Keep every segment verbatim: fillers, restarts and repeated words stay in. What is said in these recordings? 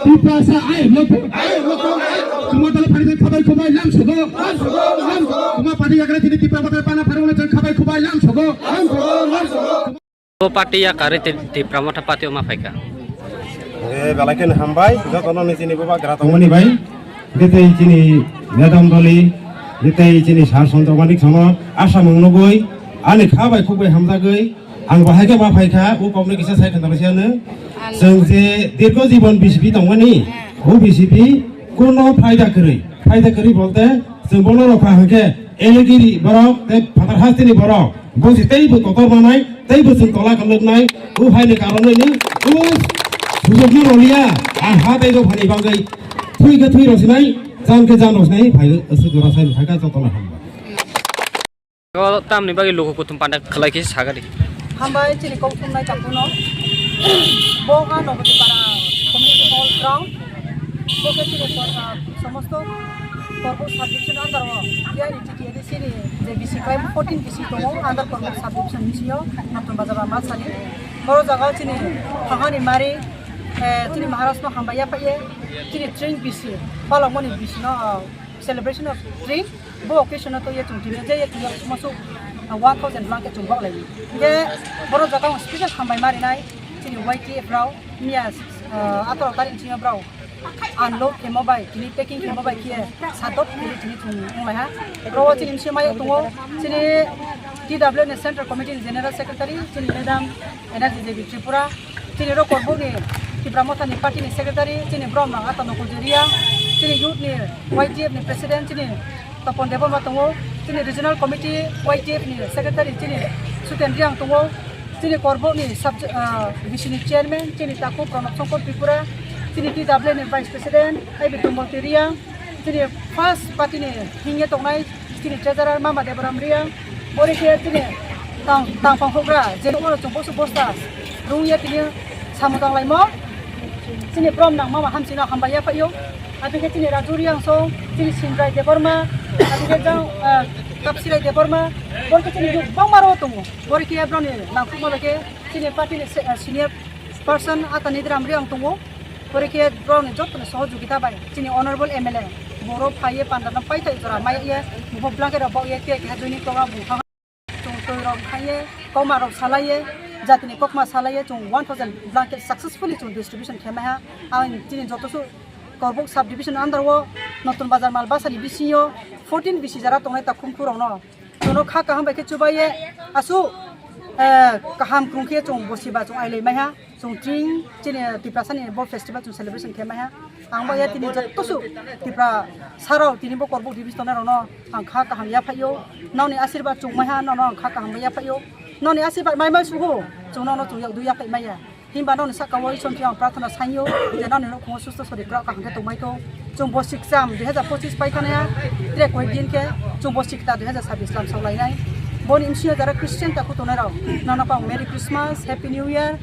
Tiprasa ayuk lokthung. Kuma dala phari khabai khubai lam sugo. Kuma party yagra tini Tipra Motha pana phari wala khabai khubai lam sugo. Bo party yakarwi Ti-, Tipra Motha party o ma phaikha. E, belai kheno hambai, jotono ni chini bubagra tongmani bai. Tei chini Madam Doli, tei chini Sir Chandra Manik sono, asa mung nugui, ani kha bai khuk bai hamjagwi, ang bahai khe ma phaikha, o kokno kisa sai khna rwsiano. Chwng je dirgo jibon B C P tongmani, o B C P kuno phaida kwrwi, phaida kwrwi bolte, chwng bono rokha hwnkhe, elegiri borok, tei phatar hasteni borok, bo se teibo kotor manai, teibo chwng tola kwlwknai, o haini karonwi ni, o sujokno roliya, a ha tei dophani bagwi, thwi khe thwi rosinai, jan khe jan rosinai, phai aswk jora sai phaikha jotono hambai. O tamni bagwi luku kuthum panda khlai khe sagadi. Hambai chini kok thumnai takhukno. Bo ha Nobotipara community hall ground. Bo khe chini por-, ah, somosto Korbuk subdivision under o T I D T T A D C ni je B C five fourteen B C tongo under Korbuk subdivision B C o Notun Bazar Malsani. Boro jaga chini hahani mari, eh, chini Maharaj no hambai ya phaiye chini train B C palangmani B C no, ah, celebration of train. Bo occasion o twiwi chwng tini je ye twiwi suma suk, ah, one thousand blanket chwng bok lai. Hingke boro jaga ang special hambai ma rinai chini Y T F rao miya, ah, atoro tarik chini brao unload khemo bai tini packing khemo bai khiye sadok tini tini chwng wng lai ha. Ro chini misi mai tongo chini T W N ni Central Committee ni General Secretary chini Madam Energy Devi Tripura, chini ro Korbuk ni Tipra Motha ni party ni secretary, chini Brom Nang Ata Nokul Jeria, chini youth ni Y T F ni president, chini Topon Debbarma tongo, chini regional committee Y T F ni secretary, chini Suten Riang tongo, chini Korbuk ni sub, ah, B C ni chairman, chini Taku Pranab Shankar Tripura, chini T W N ni vice president, Aibi Tumbal Teria, chini first party ni hingye tongnai, chini treasurer Mama Debaram Riang, bori khe chini tang, tangphang hokra, je oro chwng bosu bosta rungye tini samung tanglaimo, chini Brom Nang Mama hamsino hambai ya phaio, abikhe chini Raju Riang song, chini Sindrai Debbarma, abikhe jang, ah, Kapsirai Debbarma, bori khe chini yuk bangma ro tongo, bori khe broni nangkukma bai khe chini party ni se-, ah, senior person Ata Nidiram Riang tongo. Pore khe borokni jottoni sohojogita bai chini honorable M L A borok phaiye panda no paithai jora maiye, bo blanket rok bokye, tei keha joining program bung thang. Chwng twi rok khaiye, kokma rok salaiye, jatini kokma salaiye chwng one thousand blanket successfully chwng distribution khe maiha. Ang chini joto su Korbuk sub division under o Notun Bazar Malbasani bisingo fourteen bisi jara tongnai takhum khurokno. Chwngno kha kaham bai khe chubaiye, aswk, eh, kaham krung khe chwng bosiba chwng ailai maiha. Chwng tring chini Tiprasani bo festival chwng celebration khe maiha. Ang bo ya tini joto su Tiprasarok tini bo Korbuk division tongnai rokno ang kha kaham yaphaio. Nokni asirwad chwng maiha, nono ang kha kaham bai yaphaio. Nokni asirwad mai mai sugo, chwng nono chwng yakdu yaphai maya. Himba nokni saka o Isor thwi ang prarthana saio, je nokni nukhungo susto sori kwrak kaham khe tongmai thung. Chwng bo sikcham dui hazar pochis pai thani ha, tre koi din khe chwng bo sikta dui hazar sabis lam sok lainai. Boni msio jara Christian takhuk tongnai rok, nono pang Merry Christmas, Happy New Year,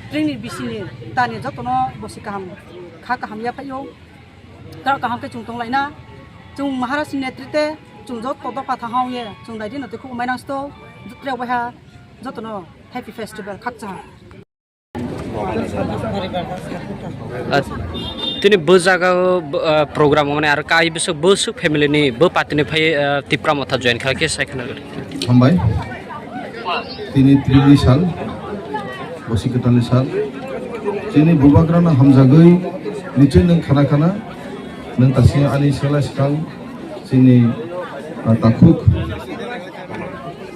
tringni bisini tani jotono bo si kaham kha kaham yaphaio. Kwrak kaham khe chwng tong laina. Chwng Maharaj ni netrite chwng joto dopha thang hao ye chwng dai dino tei khuk mai nang sto, tre waiha jotono Happy Festival khakcha. Ah, tini bo jaga o, bo, ah, program mane aro kai bwswk, bwswk family ni bo party ni phai, ah, Tipra Motha join kha khe sai khna. Hambai. Tini tribli sal, bosi kwtalni sal. Chini bubagrano hamjagwi nichoi nwng khana khana, nwng tasing ani sela swkang chini, ah, takhuk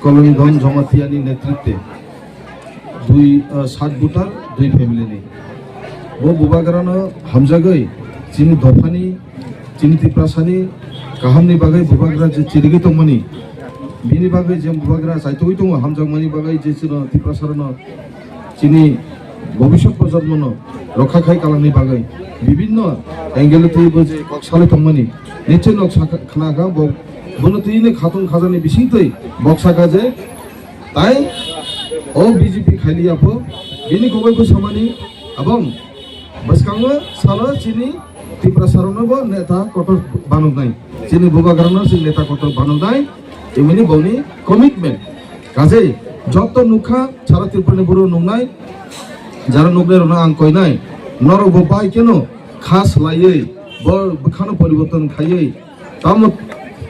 Kolonidhon Jamatia ni netrite. Dui, ah, sat voter, dui family ni. Bo bubagrano hamjagwi chini dophani, chini Tiprasani kahamni bagwi bubagra je chirigwi tongmani, bini bagwi je bubagra chaitugwi tongo, hamjakmani bagwi je chwng Tiprasarano chini bobiswt projonmono rokha khai kalangni bagwi bibinno angle twibo je kok salai tongmani, nichoi nok sakha, khna kha bo, bono twini khatung khajani bisingtwi bok sakha je, Tai o B J P khailiya pho, bini kogoi bwsamani abong bwskango salo chini Tiprasarokno bo neta kotor banoknai, chini bubagrano chini neta kotor banoknai, imini boni commitment. Kaje joto nukha sara Tripurani buru nuknai, jara nuknai rokno ang koinai, norok bo bai keno kha swlaiwi, bo bwkhano poriborton khaiwi, tamo,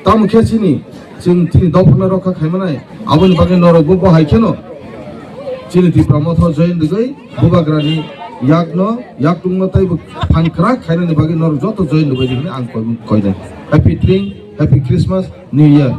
tamo khe chini, chwng chini dophano rokha khaimanai, aboni bagwi norokbo bo hai kheno chini Tipra Motha join rwgwi Bubagrani yakno, yaktungno teibo phan kwrak khainani bagwi norok joto join rwbaidi hwnwi ang koi, koinai. Happy Tring, Happy Christmas, New Year.